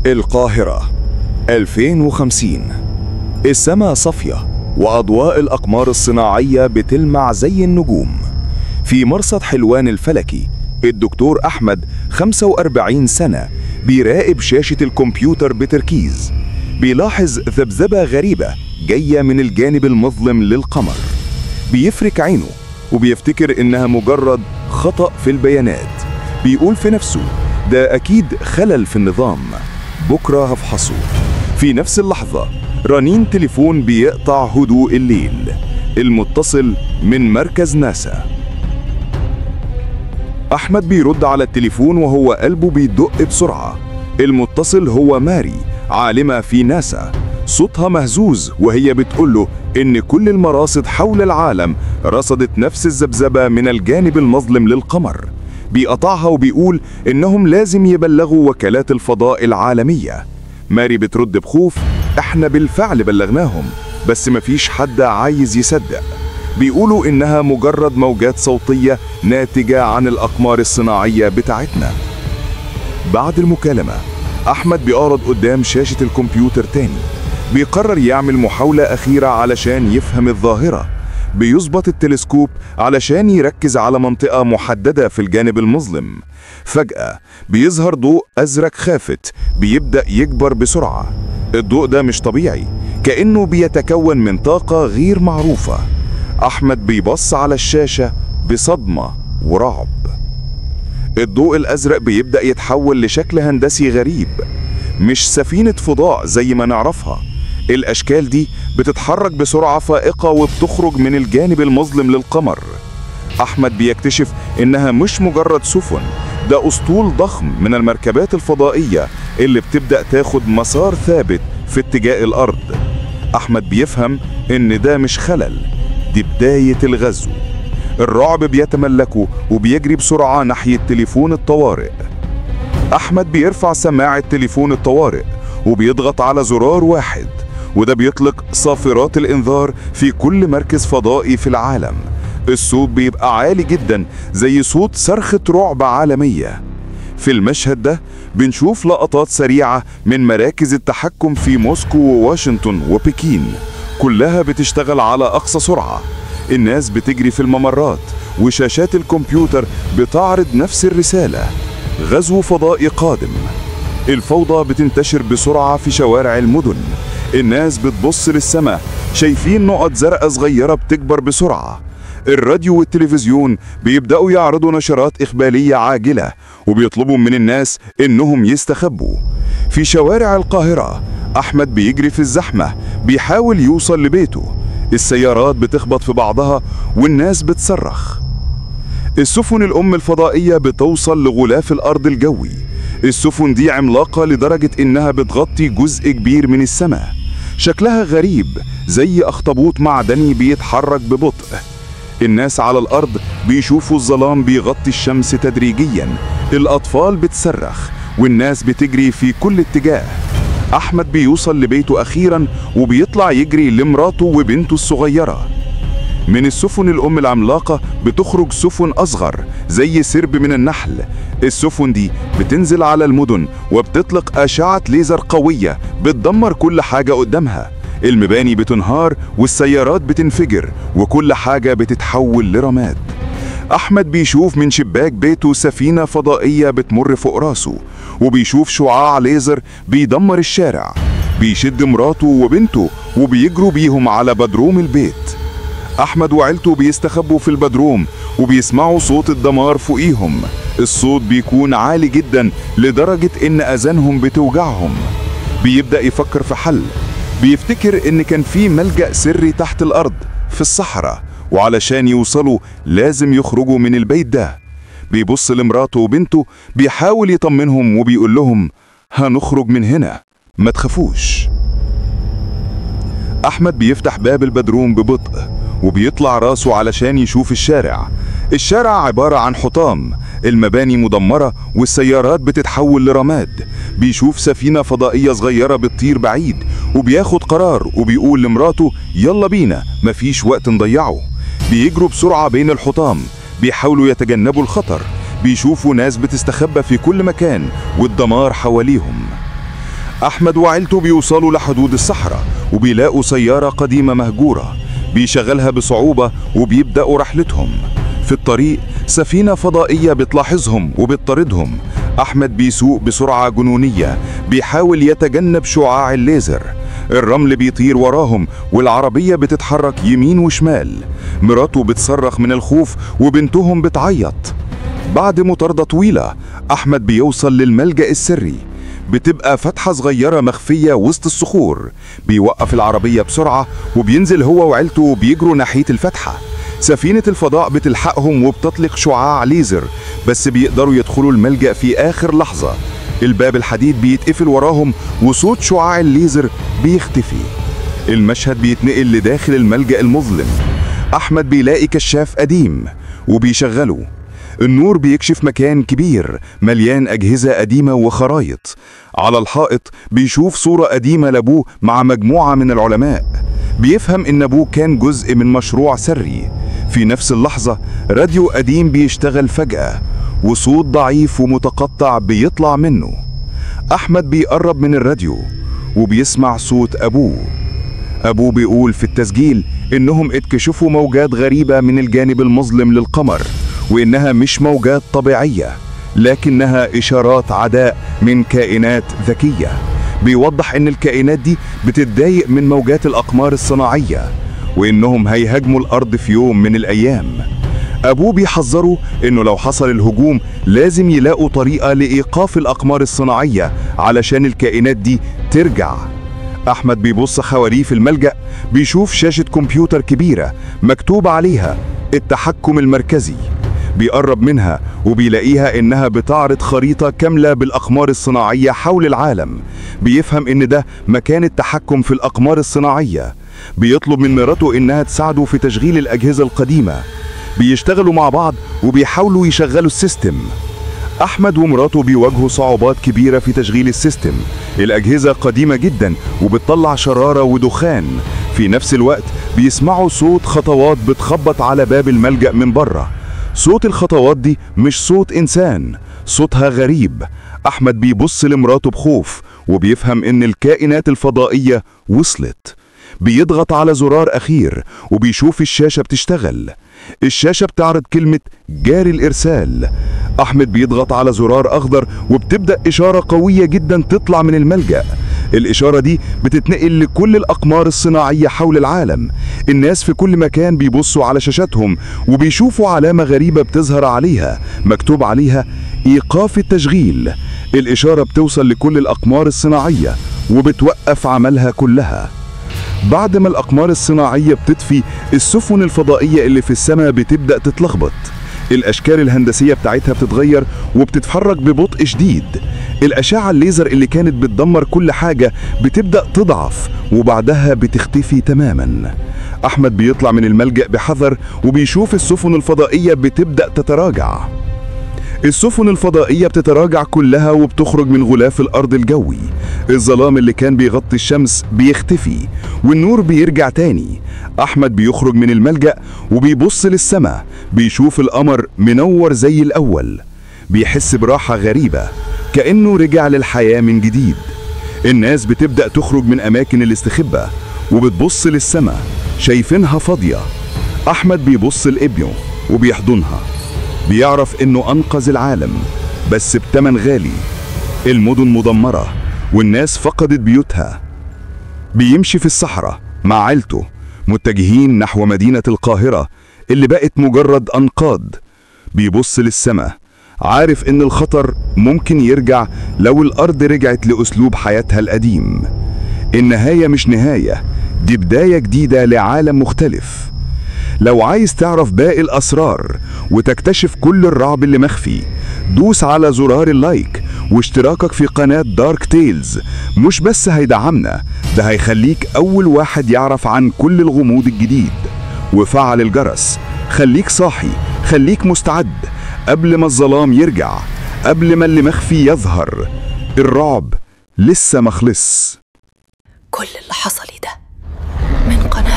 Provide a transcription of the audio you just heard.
القاهرة 2050. السماء صافية وأضواء الأقمار الصناعية بتلمع زي النجوم. في مرصد حلوان الفلكي، الدكتور أحمد 45 سنة بيراقب شاشة الكمبيوتر بتركيز. بيلاحظ ذبذبة غريبة جاية من الجانب المظلم للقمر. بيفرك عينه وبيفتكر إنها مجرد خطأ في البيانات. بيقول في نفسه ده أكيد خلل في النظام، بكرة هفحصه. في نفس اللحظة رنين تليفون بيقطع هدوء الليل. المتصل من مركز ناسا. أحمد بيرد على التليفون وهو قلبه بيدق بسرعة. المتصل هو ماري، عالمة في ناسا. صوتها مهزوز وهي بتقوله إن كل المراصد حول العالم رصدت نفس الذبذبة من الجانب المظلم للقمر. بيقطعها وبيقول إنهم لازم يبلغوا وكالات الفضاء العالمية. ماري بترد بخوف، إحنا بالفعل بلغناهم، بس مفيش حد عايز يصدق. بيقولوا إنها مجرد موجات صوتية ناتجة عن الأقمار الصناعية بتاعتنا. بعد المكالمة أحمد بيقعد قدام شاشة الكمبيوتر تاني. بيقرر يعمل محاولة أخيرة علشان يفهم الظاهرة. بيظبط التلسكوب علشان يركز على منطقة محددة في الجانب المظلم. فجأة بيظهر ضوء أزرق خافت بيبدأ يكبر بسرعة. الضوء ده مش طبيعي، كأنه بيتكون من طاقة غير معروفة. أحمد بيبص على الشاشة بصدمة ورعب. الضوء الأزرق بيبدأ يتحول لشكل هندسي غريب، مش سفينة فضاء زي ما نعرفها. الأشكال دي بتتحرك بسرعة فائقة وبتخرج من الجانب المظلم للقمر. أحمد بيكتشف إنها مش مجرد سفن، ده أسطول ضخم من المركبات الفضائية اللي بتبدأ تاخد مسار ثابت في اتجاه الأرض. أحمد بيفهم إن ده مش خلل، دي بداية الغزو. الرعب بيتملكه وبيجري بسرعة ناحية تليفون الطوارئ. أحمد بيرفع سماعة تليفون الطوارئ وبيضغط على زرار واحد، وده بيطلق صافرات الإنذار في كل مركز فضائي في العالم. الصوت بيبقى عالي جدا زي صوت صرخة رعب عالمية. في المشهد ده بنشوف لقطات سريعة من مراكز التحكم في موسكو وواشنطن وبكين، كلها بتشتغل على أقصى سرعة. الناس بتجري في الممرات وشاشات الكمبيوتر بتعرض نفس الرسالة: غزو فضائي قادم. الفوضى بتنتشر بسرعة في شوارع المدن. الناس بتبص للسماء، شايفين نقط زرقاء صغيرة بتكبر بسرعة. الراديو والتلفزيون بيبدأوا يعرضوا نشرات إخبارية عاجلة وبيطلبوا من الناس إنهم يستخبوا. في شوارع القاهرة أحمد بيجري في الزحمة، بيحاول يوصل لبيته. السيارات بتخبط في بعضها والناس بتصرخ. السفن الأم الفضائية بتوصل لغلاف الأرض الجوي. السفن دي عملاقة لدرجة إنها بتغطي جزء كبير من السماء. شكلها غريب زي أخطبوط معدني بيتحرك ببطء. الناس على الأرض بيشوفوا الظلام بيغطي الشمس تدريجيا. الأطفال بتصرخ والناس بتجري في كل اتجاه. أحمد بيوصل لبيته أخيرا وبيطلع يجري لمراته وبنته الصغيرة. من السفن الأم العملاقة بتخرج سفن أصغر زي سرب من النحل. السفن دي بتنزل على المدن وبتطلق أشعة ليزر قوية بتدمر كل حاجة قدامها. المباني بتنهار والسيارات بتنفجر وكل حاجة بتتحول لرماد. أحمد بيشوف من شباك بيته سفينة فضائية بتمر فوق راسه، وبيشوف شعاع ليزر بيدمر الشارع. بيشد مراته وبنته وبيجروا بيهم على بدروم البيت. أحمد وعيلته بيستخبوا في البدروم وبيسمعوا صوت الدمار فوقيهم. الصوت بيكون عالي جدا لدرجة إن أذانهم بتوجعهم. بيبدأ يفكر في حل. بيفتكر إن كان في ملجأ سري تحت الأرض في الصحراء، وعلشان يوصلوا لازم يخرجوا من البيت ده. بيبص لمراته وبنته، بيحاول يطمنهم وبيقول لهم هنخرج من هنا، ما تخافوش. أحمد بيفتح باب البدروم ببطء وبيطلع راسه علشان يشوف الشارع. الشارع عبارة عن حطام، المباني مدمرة والسيارات بتتحول لرماد. بيشوف سفينة فضائية صغيرة بتطير بعيد وبياخد قرار وبيقول لمراته يلا بينا، مفيش وقت نضيعه. بيجروا بسرعة بين الحطام، بيحاولوا يتجنبوا الخطر. بيشوفوا ناس بتستخبى في كل مكان والدمار حواليهم. أحمد وعيلته بيوصلوا لحدود الصحراء وبيلاقوا سيارة قديمة مهجورة، بيشغلها بصعوبة وبيبدأوا رحلتهم. في الطريق سفينة فضائية بتلاحظهم وبتطاردهم. أحمد بيسوق بسرعة جنونية، بيحاول يتجنب شعاع الليزر. الرمل بيطير وراهم والعربية بتتحرك يمين وشمال. مراته بتصرخ من الخوف وبنتهم بتعيط. بعد مطاردة طويلة أحمد بيوصل للملجأ السري. بتبقى فتحة صغيرة مخفية وسط الصخور. بيوقف العربية بسرعة وبينزل هو وعيلته وبيجروا ناحية الفتحة. سفينة الفضاء بتلحقهم وبتطلق شعاع ليزر، بس بيقدروا يدخلوا الملجأ في آخر لحظة. الباب الحديد بيتقفل وراهم وصوت شعاع الليزر بيختفي. المشهد بيتنقل لداخل الملجأ المظلم. أحمد بيلاقي كشاف قديم وبيشغله. النور بيكشف مكان كبير مليان أجهزة قديمة وخرايط. على الحائط بيشوف صورة قديمة لأبوه مع مجموعة من العلماء. بيفهم إن أبوه كان جزء من مشروع سري. في نفس اللحظة راديو قديم بيشتغل فجأة وصوت ضعيف ومتقطع بيطلع منه. أحمد بيقرب من الراديو وبيسمع صوت أبوه. أبوه بيقول في التسجيل إنهم اتكشفوا موجات غريبة من الجانب المظلم للقمر، وإنها مش موجات طبيعية لكنها إشارات عداء من كائنات ذكية. بيوضح إن الكائنات دي بتتضايق من موجات الأقمار الصناعية وإنهم هيهاجموا الأرض في يوم من الأيام. أبوه بيحذره إنه لو حصل الهجوم لازم يلاقوا طريقة لإيقاف الأقمار الصناعية علشان الكائنات دي ترجع. أحمد بيبص حواليه في الملجأ، بيشوف شاشة كمبيوتر كبيرة مكتوب عليها التحكم المركزي. بيقرب منها وبيلاقيها إنها بتعرض خريطة كاملة بالأقمار الصناعية حول العالم. بيفهم إن ده مكان التحكم في الأقمار الصناعية. بيطلب من مراته إنها تساعده في تشغيل الأجهزة القديمة. بيشتغلوا مع بعض وبيحاولوا يشغلوا ال system. أحمد ومراته بيواجهوا صعوبات كبيرة في تشغيل ال system. الأجهزة قديمة جدا وبتطلع شرارة ودخان. في نفس الوقت بيسمعوا صوت خطوات بتخبط على باب الملجأ من بره. صوت الخطوات دي مش صوت إنسان، صوتها غريب. أحمد بيبص لمراته بخوف وبيفهم إن الكائنات الفضائية وصلت. بيضغط على زرار أخير وبيشوف الشاشة بتشتغل. الشاشة بتعرض كلمة جاري الإرسال. أحمد بيضغط على زرار أخضر وبتبدأ إشارة قوية جدا تطلع من الملجأ. الإشارة دي بتتنقل لكل الأقمار الصناعية حول العالم. الناس في كل مكان بيبصوا على شاشاتهم وبيشوفوا علامة غريبة بتظهر عليها مكتوب عليها إيقاف التشغيل. الإشارة بتوصل لكل الأقمار الصناعية وبتوقف عملها كلها. بعد ما الأقمار الصناعية بتطفي، السفن الفضائية اللي في السماء بتبدأ تتلخبط. الأشكال الهندسية بتاعتها بتتغير وبتتحرك ببطء شديد. الأشعة الليزر اللي كانت بتدمر كل حاجة بتبدأ تضعف وبعدها بتختفي تماما. أحمد بيطلع من الملجأ بحذر وبيشوف السفن الفضائية بتبدأ تتراجع. السفن الفضائية بتتراجع كلها وبتخرج من غلاف الأرض الجوي. الظلام اللي كان بيغطي الشمس بيختفي والنور بيرجع تاني. أحمد بيخرج من الملجأ وبيبص للسماء، بيشوف القمر منور زي الأول. بيحس براحة غريبة كأنه رجع للحياة من جديد. الناس بتبدأ تخرج من أماكن الاستخبة وبتبص للسماء شايفينها فاضية. أحمد بيبص لابنه وبيحضنها. بيعرف إنه أنقذ العالم بس بتمن غالي. المدن مدمرة والناس فقدت بيوتها. بيمشي في الصحراء مع عيلته متجهين نحو مدينة القاهرة اللي بقت مجرد أنقاض. بيبص للسماء عارف إن الخطر ممكن يرجع لو الأرض رجعت لأسلوب حياتها القديم. النهاية مش نهاية، دي بداية جديدة لعالم مختلف. لو عايز تعرف باقي الأسرار وتكتشف كل الرعب اللي مخفي، دوس على زرار ال like واشتراكك في قناة Dark Tales. مش بس هيدعمنا، ده هيخليك أول واحد يعرف عن كل الغموض الجديد. وفعل الجرس، خليك صاحي، خليك مستعد قبل ما الظلام يرجع، قبل ما اللي مخفي يظهر. الرعب لسه مخلص. كل اللي حصل ده من قناة